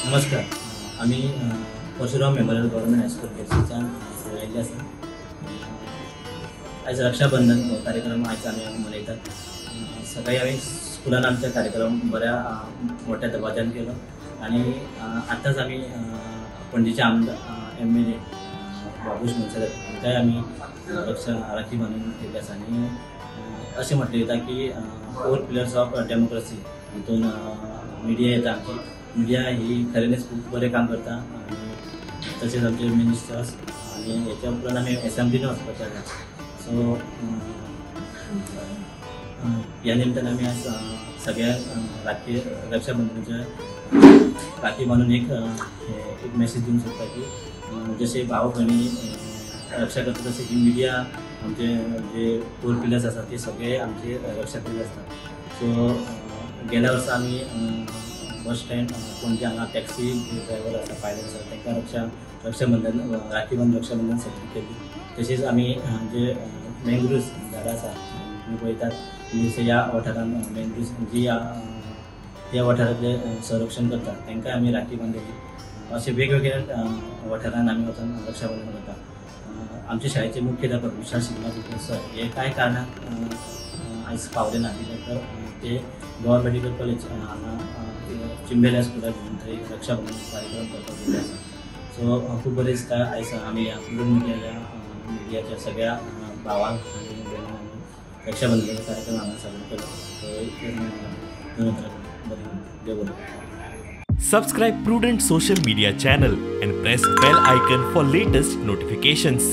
नमस्कार, आमी Parshuram memorial government high school केपसीच्यान आयिल्ले आसा. आयज रक्षाबंधन हो कार्यक्रम आयज आमी मनयतात. सकाळी आमी स्कुलान आमच्या कार्यक्रम बऱ्या मोठ्या दबाज्यान केलो आनी आतांच आमी पणजेचे आमदार MLA Babush Monserrate हांकांय आमी राखी बांदून केल्ली आसा. आनी अशें म्हटलें वता की 4 पिलर्स ऑफ डेमोक्रेसी हितून मिडिया येता. आमची मिडिया ही खऱ्यांनीच खूब बरें काम करता आनी तशेंच आमचे मिनिस्टर्स आनी हेच्या उपरांत आमी एसेंब्लीन वचपाचें आसा. सो ह्या निमतान आमी आज सगळ्यांक राखी रक्षाबंधनाच्या राखी बांदून एक एक मॅसेज दिवंक सोदता की जशे भाव भयणी रक्षा करता तशें ही मिडिया आमचे जे 4 पिलर्स आसा ते सगळे आमचे रक्षा करीत आसता. सो गेल्या वर्सा आमी बस स्टँड पणजे हांगा टॅक्सी ड्रायव्हर आसा, पायलट आसा, तांकां रक्षाबंधन राखी बांदून रक्षाबंधन सजरी केली. तशेंच आमी जे मँग्रुव्स झाडां आसा तुमी पळयतात जशें ह्या वाठारांत मँग्रुव्स जी ह्या वाठारांतलें संरक्षण करता तांकां आमी राखी बांदली. अशे वेगवेगळ्या वाठारांत आमी वचून रक्षाबंधन करता. आमच्या शाळेचे मुख्याध्यापक विशाल शिगनापूरकर सर हे कांय कारणाक आयज पावले ना, कित्याक तर ते गोवा मेडिकल कॉलेज हांगा चिंबेल्या स्कुलाक घेवन थंय रक्षाबंधन कार्यक्रम करपाक गेल्ले आसा. सो खूब बरें दिसता आयज आमी ह्या प्रुडंट मिडिया ह्या मिडियाच्या सगळ्या भावांक आनी भयणांक आमी रक्षाबंधनाचो कार्यक्रम हांगा सादर केलो. सो दोन उतरां बरें, देव बरें. Subscribe Prudent Social Media channel and press bell icon for latest notifications.